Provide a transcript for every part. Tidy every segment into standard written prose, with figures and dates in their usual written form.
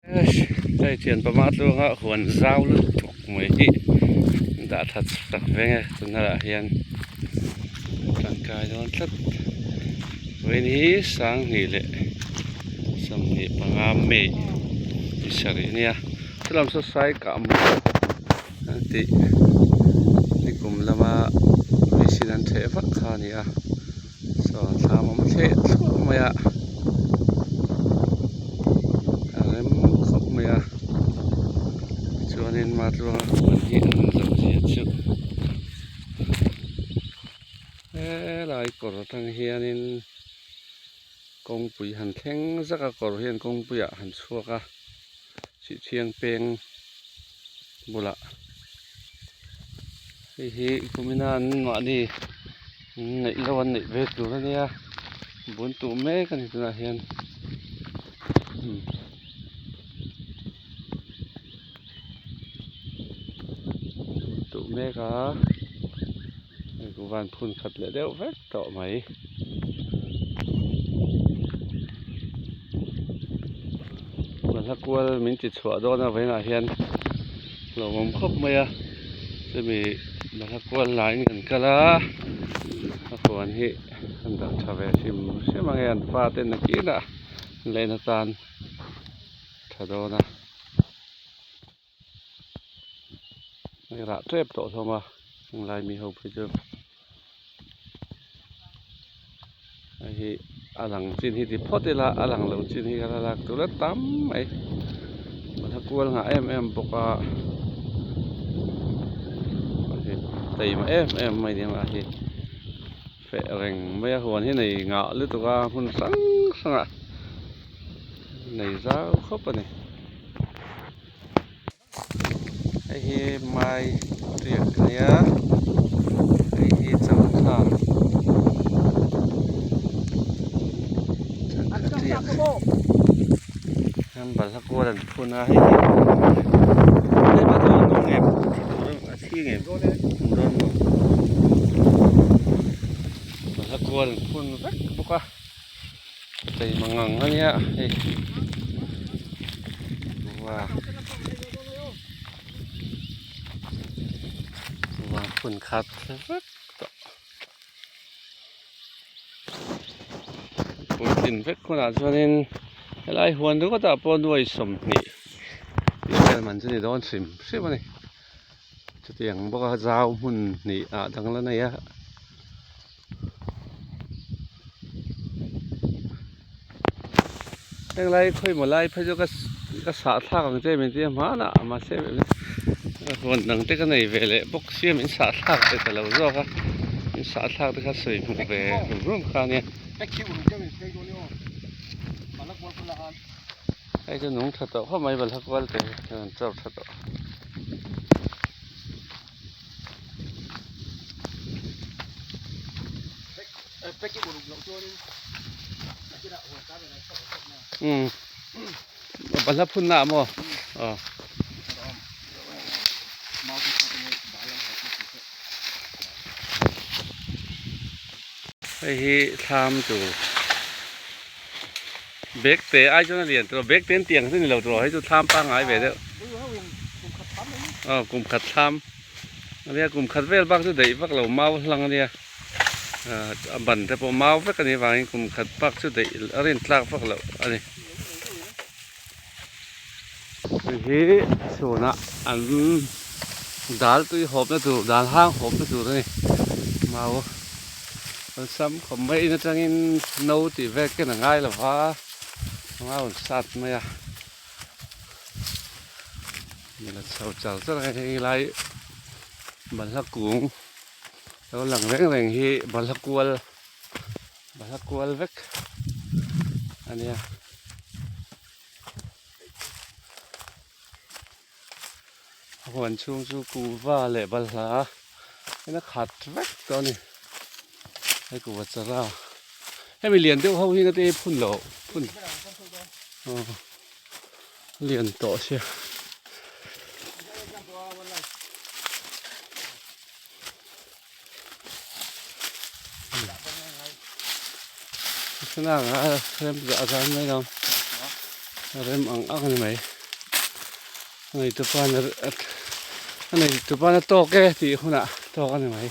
Hei thian pama tluanga huan zau lutuk mai hi dah that sak veng e tunah hian tangkai dawn tlat vawiin hi sanghnih leh 25 May ni sarih a nia chulam saw sai kah maw an tih nikum lama machine an theh vak kha a ni a saw thlam awm thleh thluah mai a a rem khawp mai a chuanin matluanga huan hi an zawh zia chu helai kawr atang hianin kawngpui han thleng zak a kawr hian kawngpuiah han chhuak a chhihchhiang peng bulah hei hi kumina an mahni neih loh an neih ve tur a nia bun tuh mek a ni tunah hian bun tuh mek a hei van phun khat leh deuh vek tawh mai. Balhla kual min ti chhuah dawn a vawiinah hian hlauhawm khawp mai a chumi balhla kual laiin kan kal a a huan hi an dah tha ve hrim hrim ang e an fate nakinah an lehna tan tha dawn a hei rah tep tawh hlawm a heng lai mi ho phei chu. Hei hi a lang chin hi ti phawt ila a lang lo chin hi ka la lak tur a tam mai balhla kual nghah em em bawk a hei taima em em mai nia lah hi feh reng mai a huan hi nei ngah lutuk a hmun hrang hrang ah nei zau khawp a ni. Hei hi mai riak a nia hei hi changkha changkha riak hian balhla kual an phun a hei hi hei balhla a nung em a thi tur a thi ngem an dawn lo balhla kual an phun vek bawk a. Chei mangang a nia hei va va phun khat vek tawh puitlin vek hunah chuanin helai huan ringawtah pawh nuai 20 tih vel man chu ni dawn hrim hrim a ni chutiang bawka zau hmun hnih ah dang la nei a. Heng lai khawimaw lai phei chu ka sah thlak ang che min tia hmanah mahse huan dang te ka nei ve leh bawk sia min sah thlak ve ta lo zawk a min sah thlak te kha sawi hmuh ve rum rum kha ania hei chu nung tha tawh khawp mai balhla kual te hi an chawr tha tawh. Umm balhla phun na ah maw aw hei hi thlam tur bag te ai chuan a lian tawh bag te an tiang chu a ni lo tawh hei chu thlam pangngai ve deuh aw kum khat thlam ania kum khat vel bak chu daih vak lo mau hlang ania ah a ban te pawh mau vek anih avangin kum khat bak chu daih a rin tlak vak loh ani hei hi chhunah an dal tui hawpna tur dal hang hawpna tur ani mau. Awlsam khawp mai in atangin no tih vel ken a ngai lo va a rawn sat mai a la chho char char a hei lai balhla kung lo lang reng reng hi balhla kual balhla kual vek a nia. Huan chhung chu kuhva leh balhla in a khat vek tawh a ni hei kuhva chara hemi lian deuh ho hi engati phun loh phun aw lian tawh sia. Thlalak ah rem zah zan mai lo rem ang ang a ni mai. A neitupa'n a neitupa'n a tawk e tih hunah tawk a ni mai.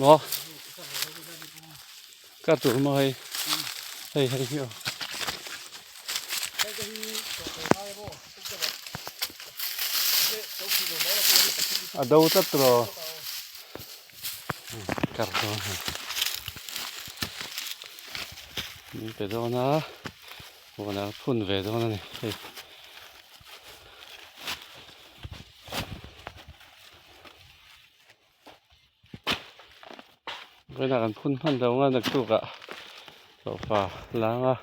Maw? Kar tur maw hei? Hei hei hi aw. A do tlat tawh. Kar dawn hei. Min pe dawn a, huanah a phun ve dawn a ni hei. Vawiinah kan phun hman lo ang a naktukah sofa lang a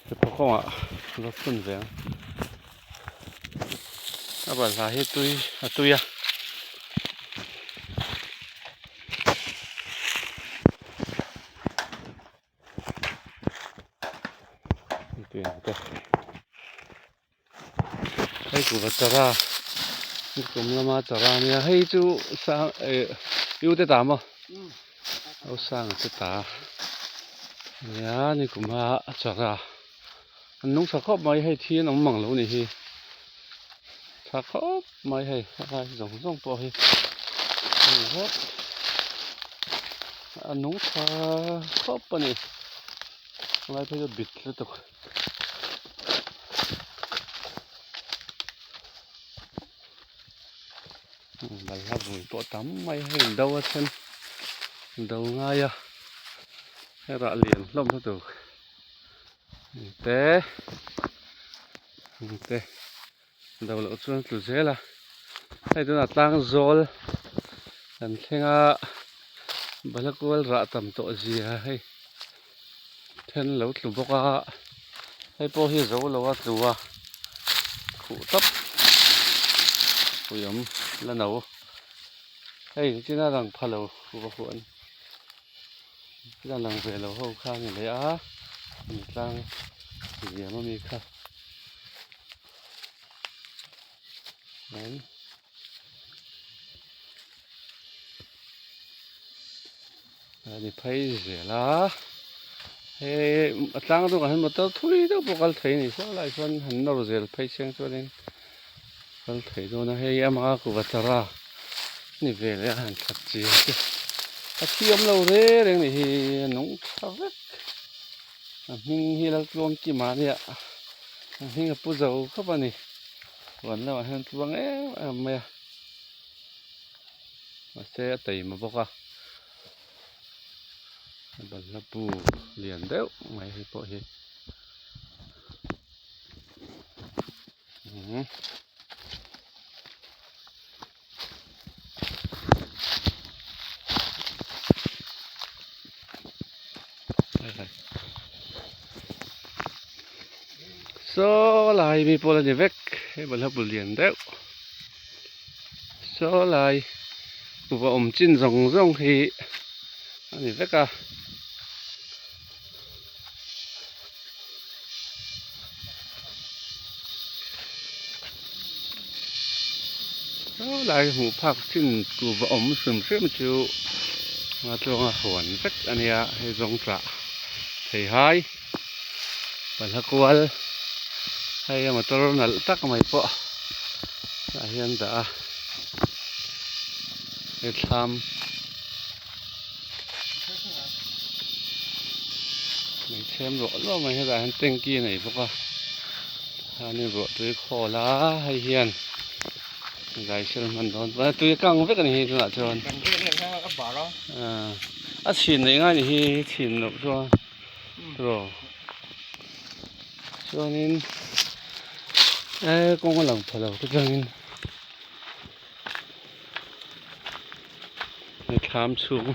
tupawh kawngah a lo phun ve ang a balhla hi tui a tui a. Hei kuhva chara kum lama chara ania hei chu sang eh u te ta maw au sanga te ta ania ni kuma chara an nung tha khawp mai hei thi an awm mang lo a nih hi tha khawp mai hei a lai zawng zawng pawh hi a ni vek a nung tha khawp a ni a lai phei chu bit lutuk. Balhla vui pawh tam mai hei do a then do ngai a hei rah lian hlawm hla tur te te do loh chuan tlu zel a hei tunah tlang zawl kan thleng a balhla kual rah tam tawh zia hei. Then lo tlu bawk a hei pawh hi zo lo a tlu a khuh tawp pui awm la no hei china lang pha lo va huan china lang ve lo ho kha a ni leh a an tlang ziam ami kha chuan. A ni phei zel a hei a tlang dungah hian motor thui deuh pawh kal thei a ni saw lai chuan han nawr zel phei chiang chuanin kal thei dawn a hei amah a kuhva chara ni ve leh a han that chiang te a thiam lo reng reng a nih hi a nung tha vek a hming hi Laltluangkima a nia a hming a pu zo khawp a ni huan lamah hian tluang em em mai a mahse a taima bawk a. Balhla bu lian deuh mai hei pawh hi umm saw lai mi pawl a ni vek hei balhla bu lian deuh saw lai. Kuhva awm chin zawng zawng hi a ni vek a. Saw lai hmuh phak chin kuhva awm hrim hrim chu a tluanga huan vek a nia hei zawng chah thei hai balhla kual hei a motor nalh tak mai pawh tah hian dah a. He thlam mai chhem ruah luah mai hetah hian tanky a nei bawk a chuanin ruah tui khawl a hei hian zai sel hman dawn chuan tui a kang vek a ni hi tunah chuan a chhin neih ngai a ni hi chhin loh chuan tiraw chuanin e kawng a lang pha lo te chuanin. Thlam chhung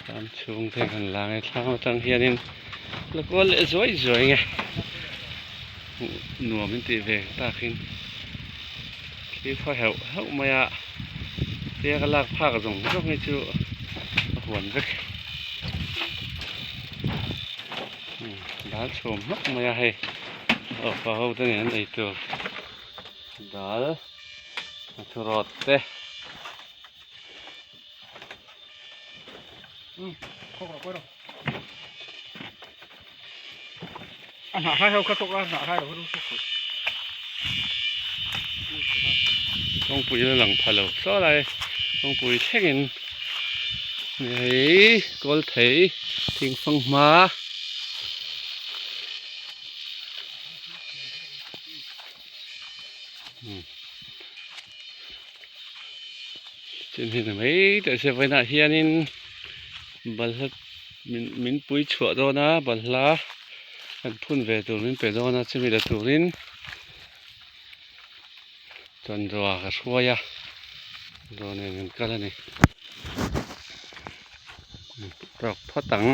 thlam chhung te kan la nge thlam atang hianin la kual leh zuai zuai nge hmuh nuam in tih ve takin thli khaw heuh heuh mai a tia ka lak phak zawng zawng hi chu a huan vek dal chhum hlawk mai a hei awpa ho te nen an ei tur dal a thu rawt te. A hnah hlai ho kha tawk a hnah hlai lo kha chu Kawngpui la lang pha lo saw lai kawngpui thlengin hei kawl thei thing fang hma. Chin hi ni mai teh se vawiinah hianin balhla min min pui chhuah dawn a balhla kan phun ve tur min pe dawn a chumi la turin chanrua ka hruai a rua nen kan kal a ni tawk phawt ang.